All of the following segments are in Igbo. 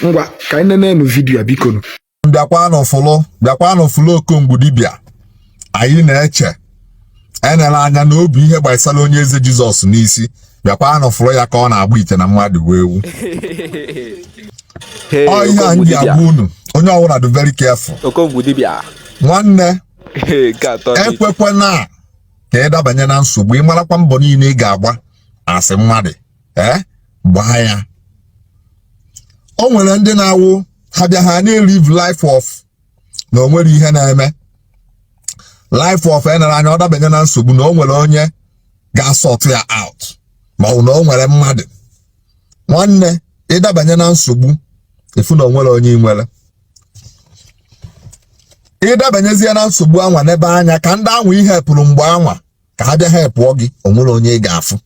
Ngwa, ka anyị nenenu video a, biko nụ. Bịakwanụ fụlụ, bịakwanụ fụlụ Okongwu dibịa. Anyị na-eche enere anya na obi ihe gbasara onye eze Jizọs n'isi. Bịakwanụ fụrụ ya ka ọ na-agba ite na mmadụ wee ewu. Hey, Ọ ihe a Okongwu m ji dibịa. agwa unu, onye ọbụla dị very careful. Okongwu dibịa. Nwanne, Hey, nke atọ dị. ekwekwana ka ị dabanye na nsogbu. Ị marakwa mbọ niile ị ga-agba asị mmadụ ee gbaa ya. O nwere ndị na-awụ ha bịa, ha na-elive life of na o nwere ihe na-eme, life of enere anya ọ dabanye na nsogbu na o nwere onye ga-asort ya out, ma ọ bụ na o nwere mmadụ. Nwanne, ịdabanye na nsogbu, efu na o nwere onye ị nwere. Ịdabanyezie na nsogbu anwa, n'ebe anya ka ndị anwa ihe pụrụ mgbe anwa ka ha bịa ha pụọ gị, o nwere onye ị ga-afụ.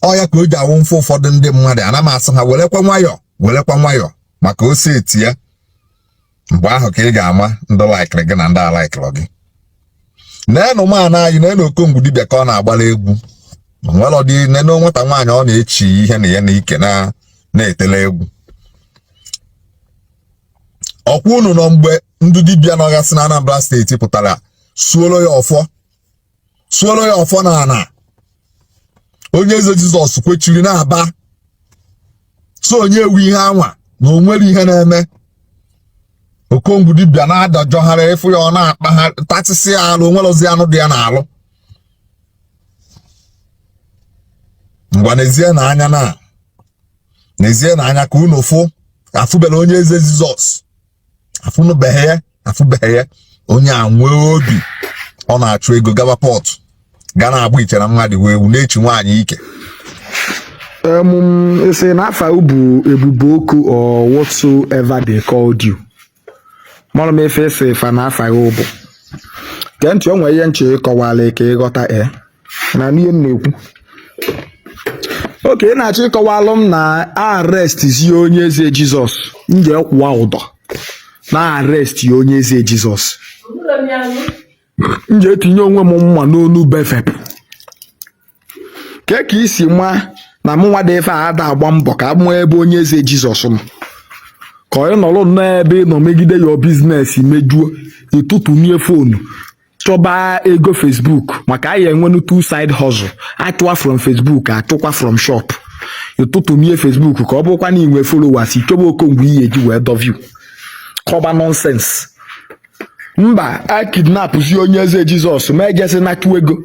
Ọ ya ka o ji awụ mfe ụfọdụ ndị mmadụ. Ana m asị ha werekwa nwayọ, werekwa nwayọ, maka ose etie mgbe ahụ ka ị ga-ama ndị likeịrị gị na ndị alikeịrị gị. Neenụ maana anyị, neenụ Okongwu dibịa ka ọ na-agbara egwu. Nwere ọdị nene nwata nwaanyị ọ na-echi ihe na ya na ike na na-etele egwu. Ọkwa unu nọ mgbe ndị dibịa nọgasị na Anambra Steeti pụtara suolo ya ọfọ, suolo ya ọfọ na ana onye eze Jizọs kwechiri na-aba so onye ewu ihe anwa na o nwere ihe na-eme. Okongwu dibịa na-adajọgharị ịfụ ya, ọ na-akpa ha tatịsị ya alụ, onwerozi anụ dị ya n'alụ. Ngwa, n'ezie na anya na n'ezie na anya ka unu fụ. Afụbere onye eze Jizọs, afụnụbeghị ya, afụbeghị ya. Onye a nwee obi, ọ na-achụ ego gaba port, ga na-agba iche na mmadụ wee ewu, na-echi nwaanyị ike. Ị sị na afa bụ Ebube Oku or whatsoever they called you. Mara m efe esi fa na afa gị bụ. Gee ntị, o nwere ihe nche ịkọwala ka ịghọta e na ihe m na-ekwu. Oke ị na-achọ ịkọwalụ m na arrest zie onye eze Jizọs, m ga-ekwụwa ụdọ na arrest ya onye eze Jizọs, m ga-etinye onwe m mma n'onu befepụ ke ka isi ma na mụ nwa dị ife a ada agba mbọ ka mụọ ebe onye eze Jizọs nọ, ka ọ nọrọ nnọọ ebe ị nọ megide your business, mejuo ịtụtụnye phone chọba ego Facebook, maka anyị enwenu two side hustle: achụwa from Facebook, achụkwa from shop. Ịtụtụnye Facebook ka ọ bụrụkwa na inwe followers, ichọba Okongwu ihe eji wee dọview kọba nonsense. Mba, a kidnapzi onye eze Jizọs ma ejesi nachụ ego.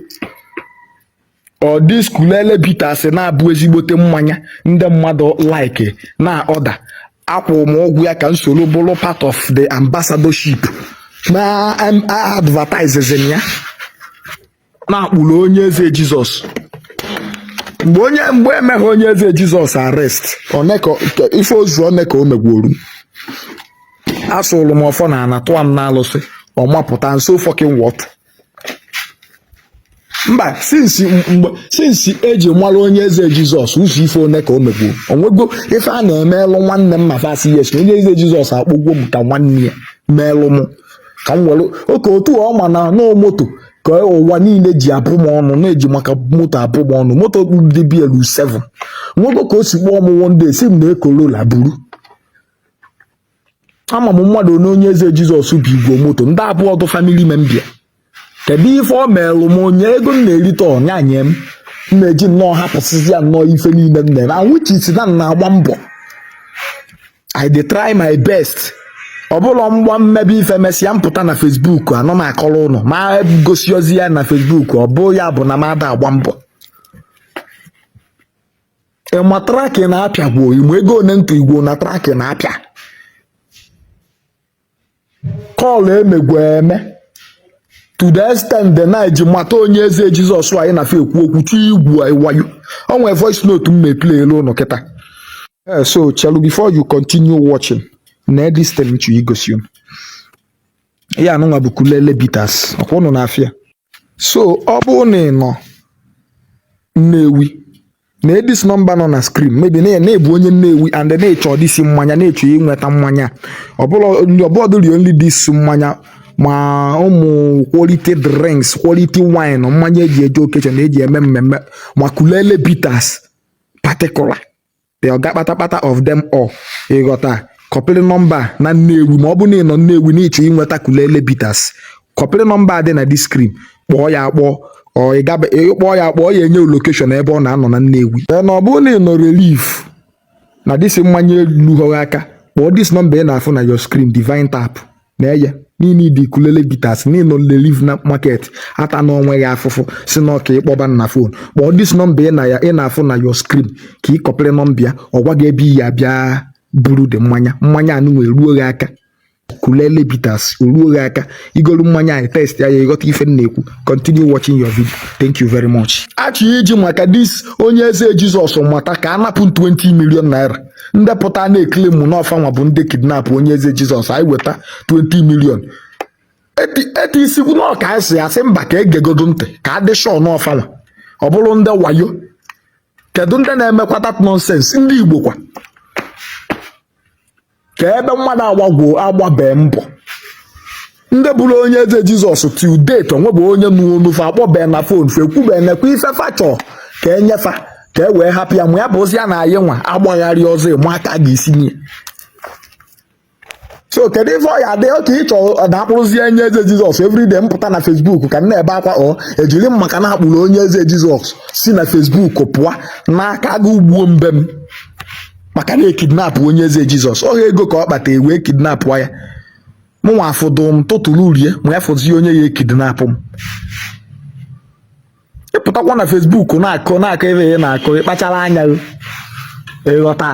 Ọ dị Kulele Bitters na-abụ ezigbote mmanya ndị mmadụ like na ọda akwụ m ụgwọ ya ka m soro bụrụ part of the ambassadorship na advertising ya na-akpụrụ onye eze Jizọs. Mgbe onye mgbe emeghe onye eze Jizọs arrest, one ka ife ozu one ka o megwuru. Asụrụ m ọfọ na ana, tụọ m n'alụsị, ọ mapụta nso. Fucking what? Mba, since mgbe, since eji mara onye eze Jizọs, ụzọ ife one ka o megbuo onwego ife a na-emelụ nwanne m ma fasị yes na onye eze Jizọs akpọgwo m ka nwanne ya melụ m ka m were oke otu ọ ma na no moto ka ụwa niile ji abụ m ọnụ, na-eji maka moto abụ m ọnụ. Moto dị BL 7 nwego ka o si kpọọ m one day, si m na Corolla buru. Ama m mmadụ one onye eze Jizọs bụ igwe moto ndị abụọ dụ family member. Kedu ife ọ meelụ m? Onye ego m na-erite ọnya nye m, m na-eji nnọọ hapụsịzi ya nnọọ ife niile m na-eme, and which is na m na-agba mbọ. I dey try my best. Ọ bụla mgba mmebe ife mesịa m pụta na Facebook anọ m akọrọ ụnụ ma gosi ozi ya na Facebook. Ọ bụ ya bụ na m ada agba mbọ. Ịma tracking na-apịa gwuo igbo ego one ntụ igbo na tracking na-apịa call emegwe eme to the extent na eji mata onye eze Jizọs anyị na fe ekwu okwu chọọ igwu wayo. O nwere voice note m meplay elu ụnụ kịta. So chelu, before you continue watching na this thing m chọrọ igosi unu ya anụnwa bụ Kulele Bitters. Ọkwa unu na-afịa. So ọ bụrụ na ị nọ Nnewi na this number nọ na screen, maybe na na-ebu onye Nnewi and na-echọ this mmanya, na-echọ inweta mmanya, ọbụla only this mmanya, ma ụmụ quality drinks, quality wine, mmanya eji eje occasion, eji eme mmemme, ma Kulele Bitters particular. The ọga kpatakpata of them all. Ịghọta? Kọpịrị nọmba na Nnewi, ma ọ bụ na ị nọ Nnewi na ịchọ inweta Kulele Bitters, kọpịrị nọmba dị na the screen, kpọọ ya akpọ. Ọ ịkpọọ ya akpọ, ya enye location ebe ọ na-anọ na Nnewi. Na ọ bụrụ na ị nọ relief na this mmanya elu aka, kpọọ this nọmba ị na-afụ na your screen, Divine Tap na eye niile dị Kulele Bitters. N'ịnọ relief na market ata na onwe ya afụfụ si na ọka ịkpọba na phone, kpọọ this nọmba ị na ya ị na-afụ na your screen, ka ị kọpịrị nọmba ya, ọ gwa gị ebe iyi abịa buru dị mmanya. Mmanya anụ wee ruo gị aka. Kulele Bitters o ruo gị aka. Igolu mmanya anyị, test ya, ya ịghọta ife m na-ekwu. Continue watching your video. Thank you very much. Achọ iji maka this onye eze Jizọs mata ka a napụ 20 million naira. Ndị pụta na-ekele mụ n'ọfa nwa bụ ndị kidnap onye eze Jizọs. Anyị weta 20 million eti isikwu n'ọka anyị si asị mba, ka egegodo ntị ka adị sure n'ọfa nwa. Ọ bụrụ ndị wayo, kedu ndị na-emekwa that nonsense? Ndị Igbo kwa, ka ebe mmadụ agbagwo agbabee mbọ. Ndị bụrụ onye eze Jizọs, till date onwebụ onye nụ onu fa, akpọbee na phone, fa ekwubee nekwa ife fa chọọ ka enyefa ka e wee hapụ ya. Ma ya bụzi ya na anyị nwa agbagharị ọzọ ịma aka a ga-esi nye. So kedu ife ọ ya dị oke ịchọ na akpụrụzie onye eze Jizọs? Everyday m pụta na Facebook ka m na-ebe akwa, ọ ejiri m maka na akpụrụ onye eze Jizọs si na Facebook pụọ n'aka aga ugbuo mbe m maka na ekidnap onye eze Jizọs. Ọha ego ka ọ kpata ewee kidnap ya. Mụnwa afụdụ m tụtụrụ rie ma ya fụzie onye ya ekidnap m. Ịpụtakwa na Facebook na-akọ na-akọ ebe ị na-akọ, ịkpachara anya gị. Ịghọta?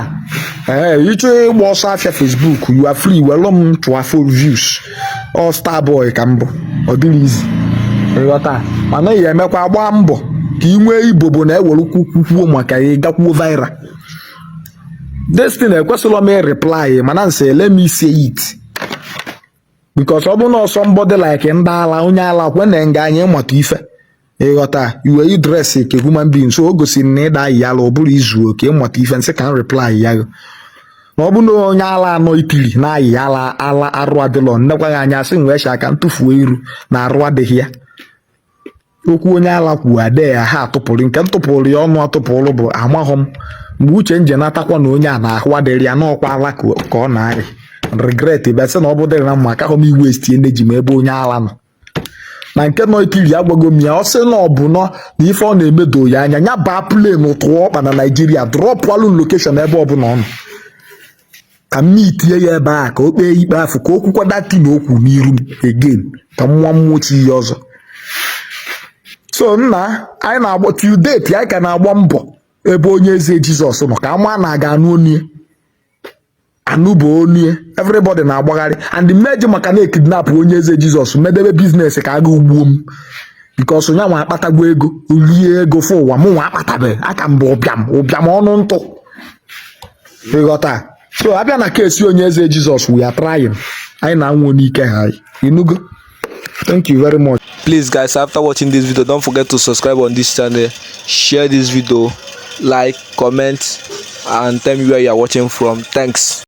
Ee, ịchọ ịgba ọsọ afịa Facebook, you are free. Welụ m chụọ for views. Ọ star boy ka mbụ, ọ dịrị izi. Ịghọta? Mana ị emekwa gbaa mbọ ka ị nwee ibobo na ewere kwukwuo maka ya gakwuo viral. Destiny ekwesịrọ m reply, mana nsị, let me say it, because ọ bụrụ na somebody like ndị ala, onye ala kwe nga anyị ịmata ife. Ịghọta? Iwe i dress ka human being, so o gosiri na ịda ayi ala ọ bụrụ izu oke ịmata ife. Nsị ka m reply ya, na ọ bụ na onye ala anọ itiri na-ayị ala ala arụ adịlọ nnekwa ya anya, sị wee aka ntụfuo iru na arụ adịghị ya. Okwu onye ala kwuo ade ya ha atụpụrụ nke ntụpụrụ ya ọnụ atụpụrụ bụ amaghọ m mgbe uche nje natakwa na onye a na-ahụ adịrị ya n'ọkwa ala ka ọ na-arị regret bịa sị na ọ bụdịrị na mma akaghọ m iwaste energy ma ebe onye ala nọ na nke nọ ikiri. Agwago m ya, ọ sị na ọ bụ nọ na ife ọ na-emedo ya anya, ya baa plane tụọ ọkpa na Naijiria, dropụalụ location ebe ọbụla ọ nọ ka m itinye ya ebe a ka o kpee ikpe afọ, ka o kwukwa datin okwu n'iru m again, ka nwa mmụọ chi ya ọzọ. So nna, anyị na-agba till date, anyị ka na-agba mbọ ebe onye eze Jizọs nọ ka ama na aga anụ onye anụ bụ onye. Everybody na-agbagharị and mmeji maka na ekidnap onye eze Jizọs medebe business ka aga ugbuo m, because onye nwa akpatagwo ego, rie ego fụ ụwa. Mụ nwa akpatabeghị aka mbụ, ụbịam ụbịam ọnụ ntụ. Ịghọta? So abịa na case onye eze Jizọs, we are trying. Anyị na-anwụ n'ike ha. Inugo? Thank you very much. Please guys, after watching this video, don't forget to subscribe on this channel, share this video, like, comment and tell me where you are watching from. Thanks.